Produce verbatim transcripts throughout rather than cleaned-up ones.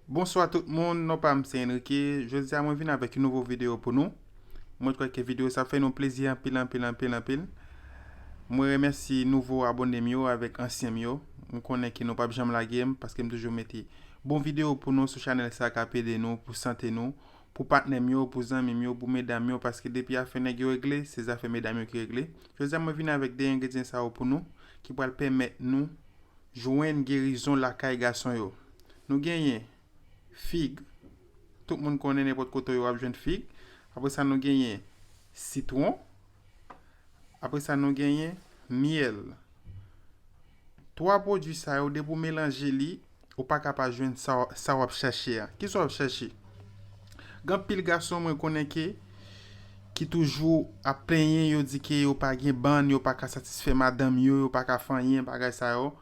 Bonswa tout moun, non pa m se Enrique. Jodi a mwen vin avèk yon nouvo videyo pou nou. Mwen kwè ke videyo sa ap fè nou plezi anpil, anpil, anpil, anpil. Mwen remèsye nouvo abòne m yo avèk ansyen m yo. M konnen ke nou p ap janm lage m paske m toujou mete bon videyo pou nou sou chanèl sa k ap ede nou pou sante nou, pou patnè m yo, pou zanmi m yo, pou medam yo, paske depi afè nèg yo regle, se zafè medam yo ki regle. Jodi a mwen vin avèk de engredyan sa yo pou nou ki pral pèmèt nou jwenn gerizon lakay gason yo. Nou genyen fig. Tout moun konnen nenpòt kote yo ap jwenn fig. Apre sa, nou genyen sitwon. Apre sa, nou genyen myèl. Twa pwodui sa yo, depi w melanje li, ou pa ka pa jwenn sa, sa w ap chache a. Kisa w ap chache? Gen anpil gason mwen konnen ke, ki toujou ap plenyen, yo di ke yo pa gen bann, yo pa ka satisfè madanm yo, yo pa ka fè anyen, bagay sa yo.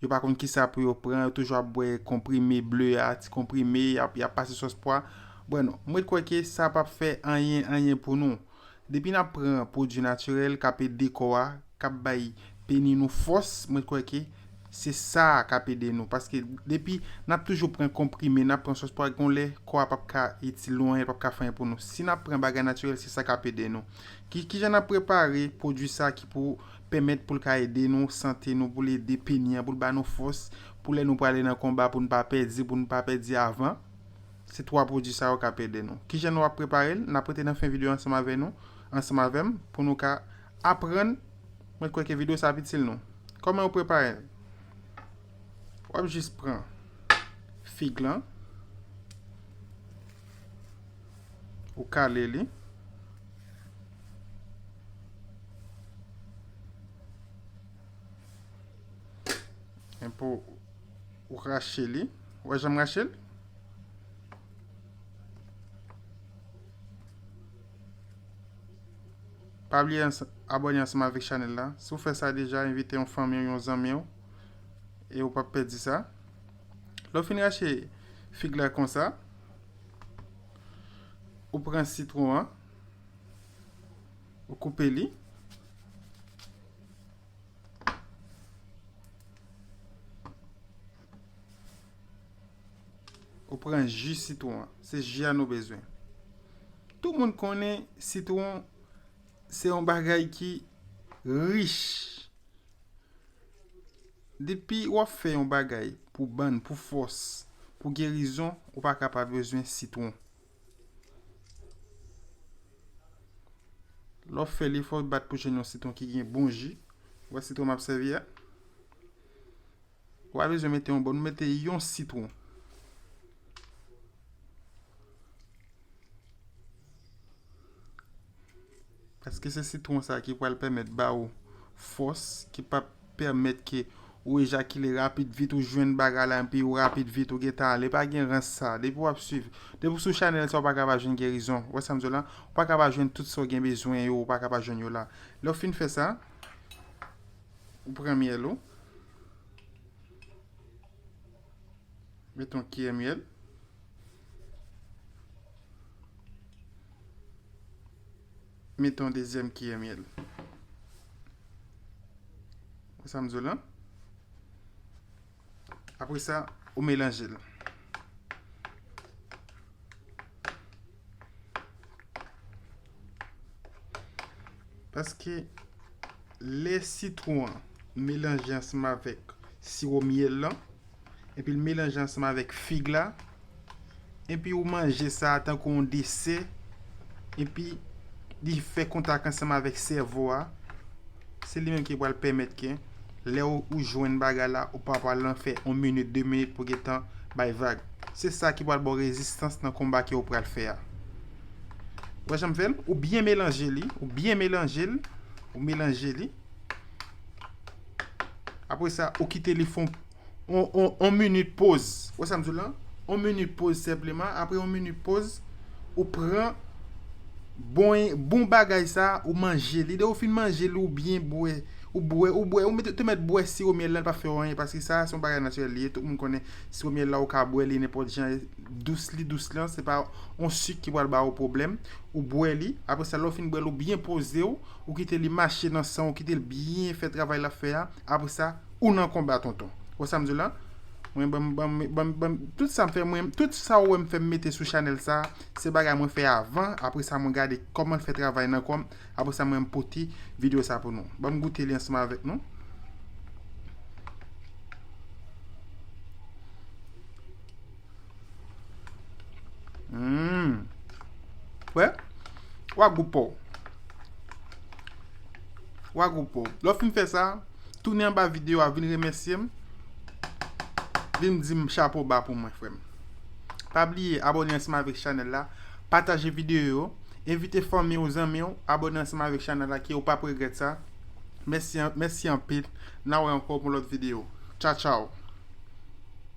Yo pa konn kisa pou yo pran, yo toujou ap bwè konprime ble a, ti konprime, y ap, y ap pase sòs pwa. Bwè non, mwen kwè ke sa p ap fè anyen, anyen pou nou. Depi n ap pran pwodui natirèl k ap ede kò a, k ap bay peni nou fòs, mwen kwè ke se sa a k ap ede nou. Paske depi n ap toujou pran konprime, n ap pran sòs pwa, gon lè kò a p ap ka itil nou anyen, p ap ka fè anyen pou nou. Si n ap pran bagay natirèl, se sa k ap ede nou. Ki, kijan n ap prepare pwodui sa ki pou pèmèt pou l ka ede nou, sante nou, pou l ede peni an, pou l ba nou fòs, pou lè nou prale nan konba, pou n pa pèdi, pou n pa pèdi avan. Se twa pwodui sa yo k ap ede nou. Kijan nou ap prepare l? N ap rete nan fen videyo ansanm avè nou, ansanm avè m, pou nou ka aprann. Mwen kwè ke videyo sa ap itil nou. Kòman yo prepare l? W ap jis pran fig lan, ou kale li. Epi w rache li. Ou wè jan m rache l? Pa bliye ans-, abòne ansanm avèk chanèl la. Si w fè sa deja, envite yon fanmi w, yon zanmi w, e w p ap pèdi sa. Lè w fin rache fig la konsa, ou pran sitwon an, ou koupe li. Ou pran ji sitwon an. Se ji a nou bezwen. Tout moun konnen sitwon se yon bagay ki rich. Depi w ap fè yon bagay pou bann, pou fòs, pou gerizon, ou pa ka pa bezwen sitwon. Lè w fè li, fò w bat pou jwenn yon sitwon ki gen bon ji. Ou wè sitwon m ap sèvi a? Ou pa bezwen mete yon bon, ou mete yon sitwon. Paske se sitwon sa ki pral pèmèt ba ou fòs, ki p ap pèmèt ke ou ejakile rapid vit, ou jwenn bagay la, epi ou rapid vit, ou gentan ale. Pa gen rans sa. Depi w ap swiv, depi w sou chanèl sa, ou pa ka pa jwenn gerizon. Ou wè sa m di w la? Ou pa ka pa jwenn tout sa w gen bezwen yo, ou pa ka pa jwenn yo la. Lè w fin fè sa, ou pran myèl ou. Mete yon kiyè myèl. Mete yon dezyèm kiyè myèl. Wè sa m di w la? Apre sa, ou melanje l. Paske lè sitwon an melanje ansanm avèk siwo myèl lan, epi l melanje ansanm avèk fig la, epi ou manje sa tankou yon desè, epi li fè kontak ansanm avèk sèvo a, se li menm ki pral pèmèt ke lè ou, ou jwenn bagay la, ou pa pral nan fè yon minit, de minit pou gentan bay vag. Se sa ki pral ba w rezistans nan konba ke ou pral fè a. Ou wè jan m fè l? Ou byen melanje li, ou byen melanje l, ou melanje li. Apre sa, ou kite li fè yon, yon, yon, yon minit poz. Ou wè sa m di w la? Yon minit poz senpleman. Apre yon minit poz, ou pran bon, bon bagay sa, ou manje li. Lè ou fin manje li, ou byen bwè. Ou bwè, ou bwè, ou mete, te mèt bwè siwo myèl la, l pa fè w anyen, paske sa, se yon bagay natirèl li ye. Tout moun konnen siwo myèl la, ou ka bwè li nenpòt jan, dous li, dous lan, se pa yon sik ki pral ba ou pwoblèm. Ou bwè li, apre sa, lè w fin bwè l, ou byen poze w, ou kite li mache nan san, ou kite l byen fè travay l ap fè a, apre sa, ou nan konba, tonton. Ou wè sa m di w la? Mwen ban m, ban m, ban m, ban m, tout sa m fè, mwen, tout sa ou wè m fè m mete sou chanèl sa, se bagay mwen fè avan, apre sa mwen gade kòman l fè travay nan kò m, apre sa mwen m pote videyo sa pou nou. Ban m goute li ansanm avèk nou. Hmm. Wè? Wa gou pa w. Wa gou pa w. Lè w fin fè sa, tounen anba videyo a, vin remèsye m. Vin di m chapo ba pou mwen, frè m. Pa bliye abòne ansanm avèk chanèl la, pataje videyo yo, envite fanmi w, zanmi w, abòne ansanm avèk chanèl la, ke w p ap regrèt sa. Mèsi, mèsi anpil. N a wè ankò pou lòt videyo. Tchaw, tchaw.